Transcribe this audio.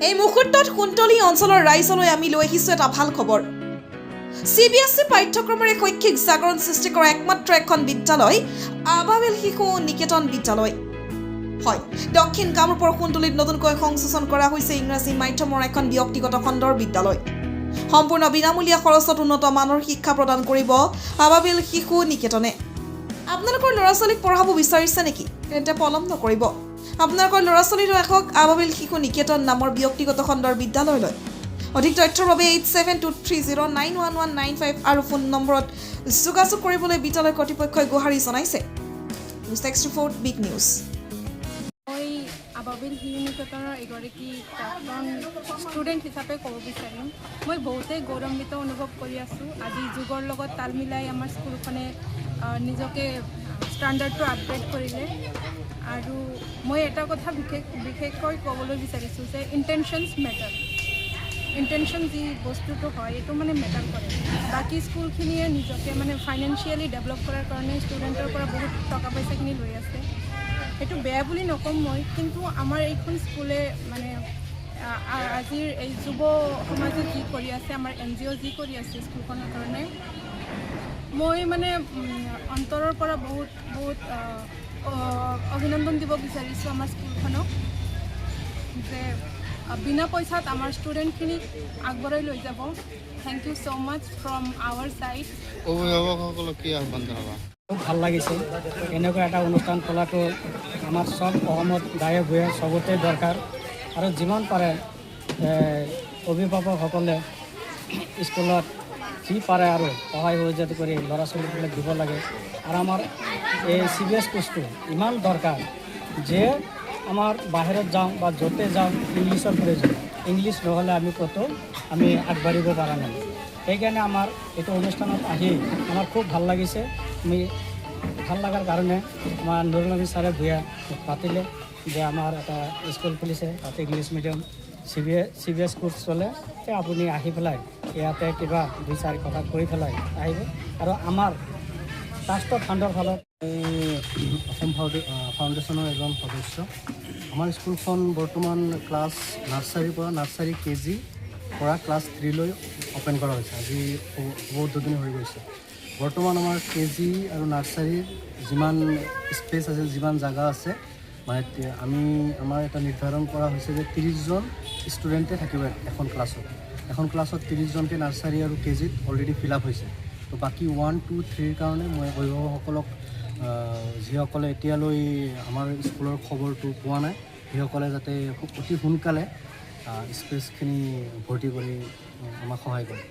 এই মুহূৰ্তত সোণতলী অঞ্চলৰ ৰাইজলৈ আমি লৈ আহিছোঁ এটা ভাল খবৰ। চিবিএছই পাঠ্যক্ৰমেৰে শৈক্ষিক জাগৰণ সৃষ্টি কৰা একমাত্ৰ এখন বিদ্যালয় আবাবিল শিশু নিকেতন বিদ্যালয়। হয়, দক্ষিণ কামৰূপৰ সোণতলীত নতুনকৈ সংযোজন কৰা হৈছে ইংৰাজী মাধ্যমৰ এখন ব্যক্তিগত খণ্ডৰ বিদ্যালয়। সম্পূৰ্ণ বিনামূলীয়া খৰচত উন্নত মানৰ শিক্ষা প্ৰদান কৰিব আবাবিল শিশু নিকেতনে। আপোনালোকৰ ল'ৰা ছোৱালীক পঢ়াব বিচাৰিছে নেকি? তেন্তে পলম নকৰিব, আপোনালোকৰ ল'ৰা ছোৱালী লৈ আহক আবাবিল শিশু নিকেতন নামৰ ব্যক্তিগত খণ্ডৰ বিদ্যালয়লৈ। অধিক তথ্যৰ বাবে 8723091195 আৰু ফোন নম্বৰত যোগাযোগ কৰিবলৈ বিদ্যালয় কৰ্তৃপক্ষই গোহাৰি জনাইছে। News 64, big news. মই আবাবিল শিশু নিকেতনৰ এগৰাকী প্ৰাক্তন ষ্টুডেণ্ট হিচাপে ক'ব বিচাৰিম, মই বহুতেই গৌৰৱান্বিত অনুভৱ কৰি আছোঁ। আজি যুগৰ লগত তাল মিলাই আমাৰ স্কুলখনে নিজকে ষ্টেণ্ডাৰ্ডটো আপগ্ৰেড কৰিলে। আৰু মই এটা কথা বিশেষকৈ ক'বলৈ বিচাৰিছোঁ যে ইণ্টেনশ্যনছ মেটাৰ। ইণ্টেনশ্যন যি বস্তুটো হয়, এইটো মানে মেটাৰ কৰে। বাকী স্কুলখিনিয়ে নিজকে মানে ফাইনেন্সিয়েলি ডেভেলপ কৰাৰ কাৰণে ষ্টুডেণ্টৰ পৰা বহুত টকা পইচাখিনি লৈ আছে। সেইটো বেয়া বুলি নক'ম মই, কিন্তু আমাৰ এইখন স্কুলে মানে আজিৰ এই যুৱ সমাজে যি কৰি আছে, আমাৰ এনজিঅ' যি কৰি আছে স্কুলখনৰ কাৰণে, মই মানে অন্তৰৰ পৰা বহুত বহুত অভিনন্দন দিব বিচাৰিছোঁ আমাৰ স্কুলখনক যে বিনা পইচাত আমাৰ ষ্টুডেণ্টখিনিক আগবঢ়াই লৈ যাব। Thank you so much from our side. অভিভাৱকসকলক কি আহ্বান জনাবা? খুব ভাল লাগিছে। এনেকুৱা এটা অনুষ্ঠান খোলাটো আমাৰ চব অসমত গাঁৱে ভূঞে চবতে দৰকাৰ। আৰু যিমান পাৰে অভিভাৱকসকলে স্কুলত যি পাৰে আৰু সহায় সহযোগিতা কৰি ল'ৰা ছোৱালীবিলাক দিব লাগে। আৰু আমাৰ এই চিবিএছ কোৰ্চটো ইমান দৰকাৰ যে আমাৰ বাহিৰত যাওঁ বা য'তে যাওঁ, ইংলিছৰ প্ৰয়োজন। ইংলিছ নহ'লে আমি ক'তো আমি আগবাঢ়িব পৰা নাই। সেইকাৰণে আমাৰ এইটো অনুষ্ঠানত আহি আমাৰ খুব ভাল লাগিছে। আমি ভাল লগাৰ কাৰণে আমাৰ নুৰুল আমিন ছাৰে ভূঞা মোক মাতিলে যে আমাৰ এটা স্কুল খুলিছে, তাতে English medium CBS course চলে, তে আপুনি আহি পেলাই ইয়াতে কিবা দুই চাৰি কথা কৈ পেলাই আহিব। আৰু আমাৰ ট্ৰাষ্টৰ ফাণ্ডৰ ফালত মই অসম ফাউণ্ডেশ্যনৰ এজন সদস্য। আমাৰ স্কুলখন বৰ্তমান ক্লাছ নাৰ্চাৰীৰ পৰা, নাৰ্চাৰী কেজি পৰা ক্লাছ 3লৈ অ'পেন কৰা হৈছে। আজি শুভ উদ্বোধনী হৈ গৈছে। বৰ্তমান আমাৰ কেজি আৰু নাৰ্চাৰীৰ যিমান স্পেচ আছে, যিমান জাগা আছে, মানে আমি আমাৰ এটা নিৰ্ধাৰণ কৰা হৈছে যে 30জন ষ্টুডেণ্টে থাকিব এখন ক্লাছত। এখন ক্লাছত 30জনকৈ নাৰ্চাৰী আৰু কেজিত অলৰেডি ফিল আপ হৈছে। তো বাকী 1, 2, 3ৰ কাৰণে মই অভিভাৱকসকলক, যিসকলে এতিয়ালৈ আমাৰ স্কুলৰ খবৰটো পোৱা নাই, সেইসকলে যাতে খুব অতি সোনকালে স্পেচখিনি ভৰ্তি কৰি আমাক সহায় কৰে।